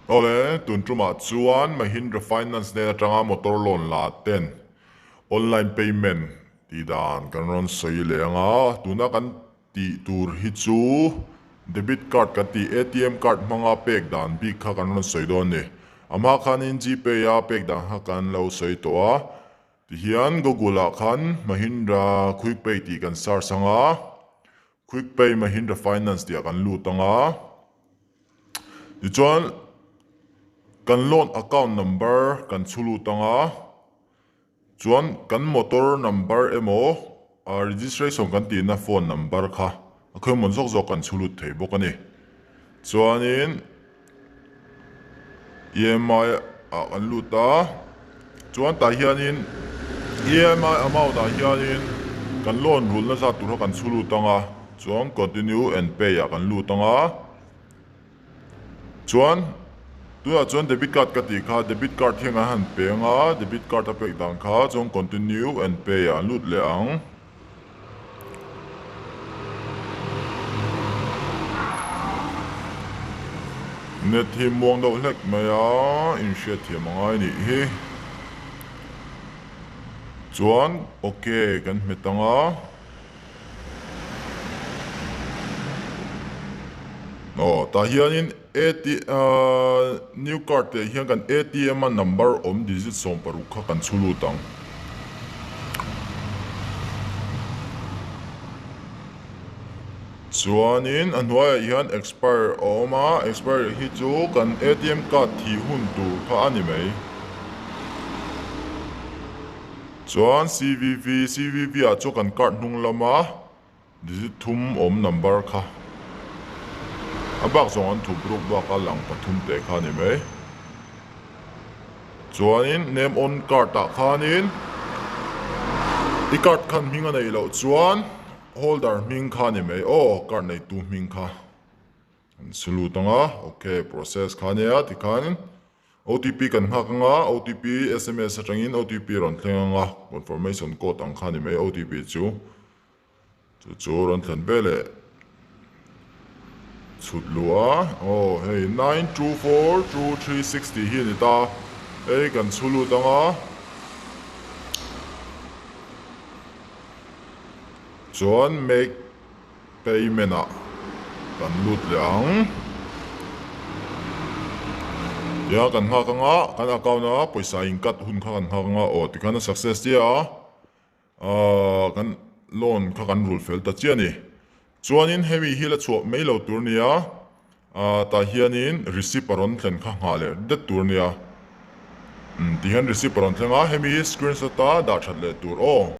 Awle, tun tumah chuan Mahindra Finance hnen atanga motor loan la ten online payment tih dan kan rawn sawi leh ang a, tuna kan tih tur hi chu debit card kan tih atm card hmanga pek dan bik kha kan rawn sawi dawn a ni. A hma khanin Gpay a pek dan kha kan lo sawi tawh a, tihian Google ah khan Mahindra Quick Pay tih kan search ang a, Quick Pay Mahindra Finance tih ah kan lut ang a. Tichuan kan loan account number kan chhu lut ang a, chuan kan motor number emaw ah registration kan tihna phone number kha a khawimawn zawk zawk kan chhu lut thei bawk a ni. Chuanin EMI ah kan lut a, chuan tah hianin EMI amount ah hianin kan loan rulna zat tur kha kan chhu lut ang a, chuan continue and pay ah kan lut ang a. Chuan tunah chuan debit card ka tih kha debit card hian an han pe ang a, debit card a pek dan kha chuan continue and pay ah an lut leh ang. Net hi muang deuh hlek mai a, inhriatthiam a ngai nih hi. Chuan ok kan hmet ang a. Aw tah hianin AT ahh new card tih ah hian kan atm a number awm digit 16 kha kan chhu lut ang. Chuanin a hnuaiah hian expire a awm a, expire hi chu kan atm card thih hun tur kha a ni mai. Chuan CVV, CVV ah chuan kan card hnung lama digit thum awm number kha a bak zawng an thup ruk bak a lang pathum teh kha a ni mai. Chuanin name on card ah khanin i card khan hming a neih loh chuan holder hming kha a ni mai aw card neitu hming kha an salute ang a ok process kha a nia tikhan. OTP kan nghak ang a, OTP sms atangin OTP rawn thleng ang a, confirmation code ang kha ni mai OTP chu. Chu chu rawn thlen ve leh chhut luh a, aw hei 924236 tih hi a ni ta, hei kan chhu lut ang a. Chuan make. Payment ah kan lut leh ang. Tia kan nghak ang a, kan account a pawisa in cut hun kha kan nghak ang a, aw tikhan a success chiah a, ahh kan loan kha kan rul fel ta chiah a ni. Chuanin hemi hi la chhuah mai lo tur a nia, ahh tah hianin receipt a rawn thlen kha nghah leh det tur a nia. Umm tihian receipt a rawn thleng a, hemi hi screenshot a dah that leh tur aw.